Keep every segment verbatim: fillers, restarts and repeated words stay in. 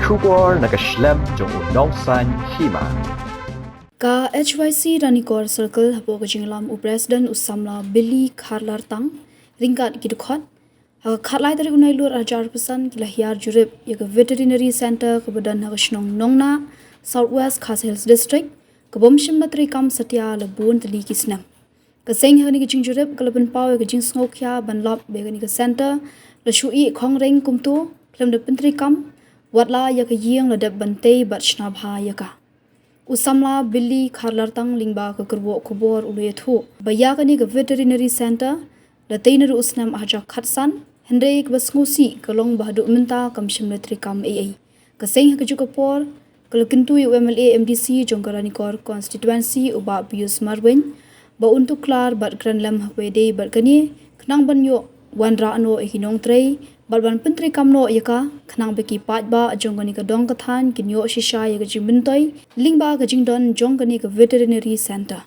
Khubor na ka shlem jong u nongsaiñ hima. Ka H Y C Ranikor Circle hapoh ka jingïalam u President u samla Billy Kharlartang ryngkat ki dkhot, ha ka khatlai tarik u Nailur arhajar arphew san ki la hiar jurip ïa ka Veterinary Centre kaba don ha ka shnong Nongnah, South West Khasi Hills District, ka bym shym la treikam satia la bun tylli ki snem. Ka seng ha kane ka jingjurip ka la pynpaw ïa ka jingsngewkhia ban lap ba ïa kane ka centre la shu ih khongring kumto khlem da pyntreikam, watla ïa ka ïing la dep ban tei bad shna bha ïa ka. U samla Billy Kharlartang lyngba ka kyrwoh khubor u la ïathuh ba ïa kane ka Veterinary Centre la tei naduh u snem arhajar khatsan, hynrei kaba sngewsih ka long ba haduh mynta kam shym la treikam ei ei. Ka seng ha kajuh ka por ka la kyntu ïa u M L A M D C jong ka Ranikor Constituency u Bah Pius Marwein ba un tuklar bad kren lem ha kaba ïadei bad kane, khnang ban ïoh wanrah noh ïa ki nongtrei bad ban pyntreikam noh ïa ka, khnang ba ki paidbah jong kane ka dong ka thaiñ kin ïoh shisha ïa ka jingmyntoi lyngba ka jingdon jong kane ka Veterinary Centre.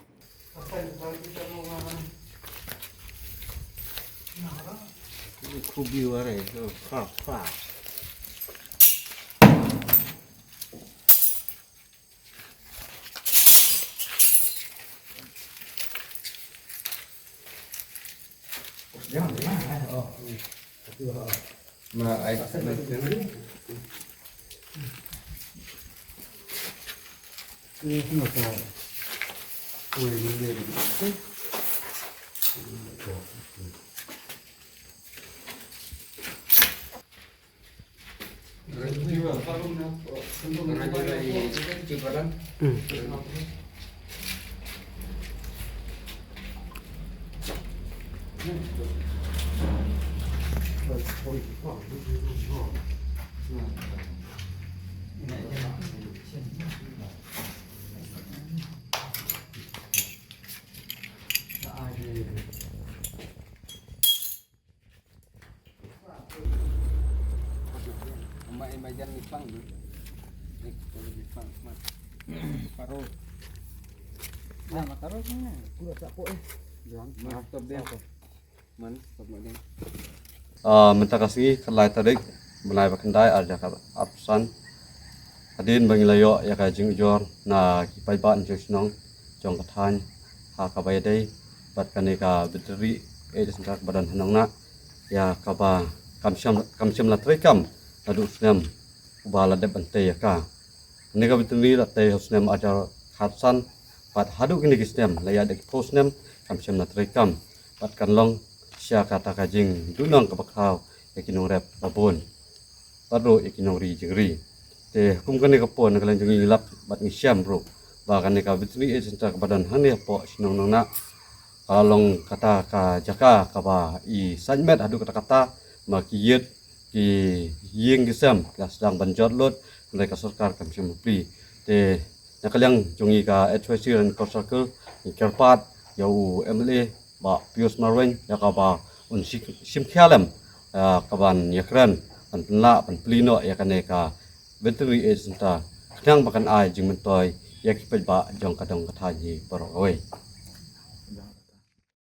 Ah, mynta ka sngi, khatlai tarik bnai ba khyndai, arhajar khatar arphew san. Hadien ba ngi la ïoh ïa ka jingujor na ki paidbah jong shnong jong ka thaiñ ha kaba ïadei bad kane ka Veterinary Aid Centre kaba don ha Nongnah, ïa kaba kam shym, kam shym la treikam naduh u snem uba la dep ban tei ïa ka. Kane ka veterinary la tei ha u snem arhajar khatsan bad haduh kine ki snem la ïaid da ki phew snem kam shym la treikam bad kan long sha kata ka jingduhnong kaba khraw ïa ki nongrep ba bun bad ruh ïa ki nongri jingri. Te kum kane ka por, na ka liang jong ngi ngi lap bad ngi shem ruh ba kane ka Veterinary Aid Centre kaba don hangne hapoh shnong Nongnah ka long kata ka jaka kaba i sait met haduh katta katta, ma ki ïit ki ïing ki sem ki la sdang ban jot lut, hynrei ka sorkar kam shym plie. Te na ka liang jong ngi ka H Y C Ranikor Circle ngi kyrpad ïa u M L A Bah Pius Marwein ïa kaba un shim, shim khia lem, ah, kaban ïakren ban pynlah ban plie noh ïa kane ka Veterinary Aid Centre, khnang ba kan ai jingmyntoi ïa ki paidbah jong ka dong ka thaiñ hi baroh kawei.